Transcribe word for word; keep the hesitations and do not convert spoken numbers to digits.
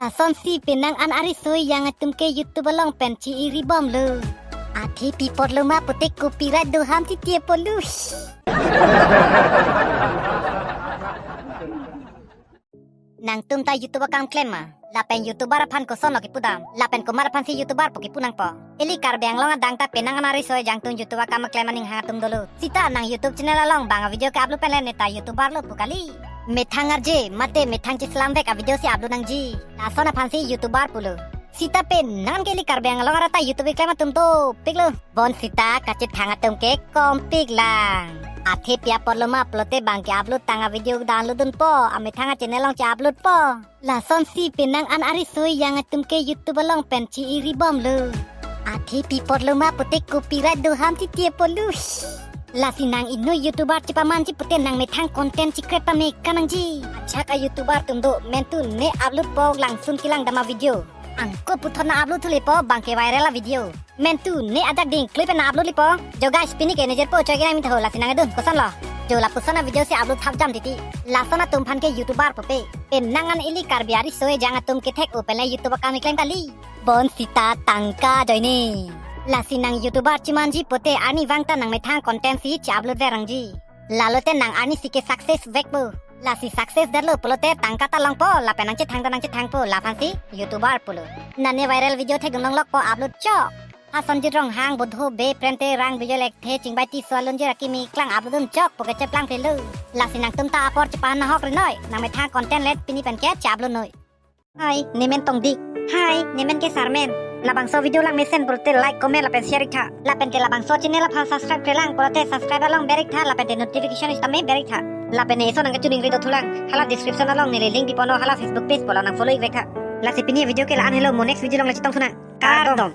Lasonsi penang an ariso ejang atum ke YouTube along pen chi-iri bomlo. Athe pi apotlo ma pute copyright do ham titi apotlo. Nangtum ta YouTube akam klem ma? Lapen YouTuber aphan kosonlo kipudam? Lapen komat aphansi YouTuber pu kipu nangpo? Ili Karbi Anglong adang ta penang an ariso ejang atum YouTube akam klem aning hang atum dolo. Sita nang YouTube channel along bang avideo ke-upload pen le ne ta YouTuber lo pu kali. Methang arje mate methang chislam vek avideo si upload nangji. Lason aphansi YouTuber pulo. Sita penang ke ili Karbi Anglong arat ta YouTube keklem atum dopiklo. Bonsita kachethang atum ke kompik lang. Athe pi apotlo ma pulote bang ke-upload tang avideo download dunpo, amethang achannel along chi-upload po. Lasonsi penang an ariso ejang atum ke YouTube along pen chi-iri bomlo. Athe pi apotlo ma pute copyright do ham titi apotlo. Lasi nang inut YouTuber chipamanji pute nang methang content chi-create pame kanangji. Achak a-YouTuber atum do mentu ne upload po langsun kelang dam avideo. Angko puthot na upload thulepo bang ke viral avideo. Mentu ne ajak ding klui pen na upload lepo. Jo guys, pini ke nejirpo choi kenang mitho, lasi nangdun kosonlo. Jo lapuson avideo si upload thap jam titi. Lason atum aphan ke YouTuber pupe. Penang an ili Karbi ariso ejang atum kethek-o pen le YouTube akam keklem kali. Bonsita tangka ajoine. Lasi nang YouTuber chimanji pute arnivang ta nang methang content si chi-upload ver nangji. Lalote nang arnisi ke success vekpo. Lasi success detlo pulote tangka ta longpo, lapen nangchethang ta nangchethangpo, laphansi YouTuber pulo. Nane viral video thekdun longlokpo, upload chok. Hasanjit Ronghang, Budho Bey, Prem Terang, Bijoy Lekthe, Chingbai Tisso, Lunjir Akimi klang upload dun chok pu ke cheplang phelo. Lasi nangtum ta apor chepanahok rinoi, nang methang content le pini pen ke chi-upload noi. Hi, nemen Tongdik. Hi, nemen ke Sarmen. Labangso video langmesen pulote like, comment lapen share iktha. Lapen ke labangso channel aphan subscribe krelang pulote subscribe along ber iktha, lapen te notification sitame ber iktha. Lapen ne ison nangkachoningri dothulang, hala description along neli link piponlo, hala Facebook page pulo nang follow iktha. Lasi pini video ke la-an helo, mo next video along le chetongthunang. Kardom.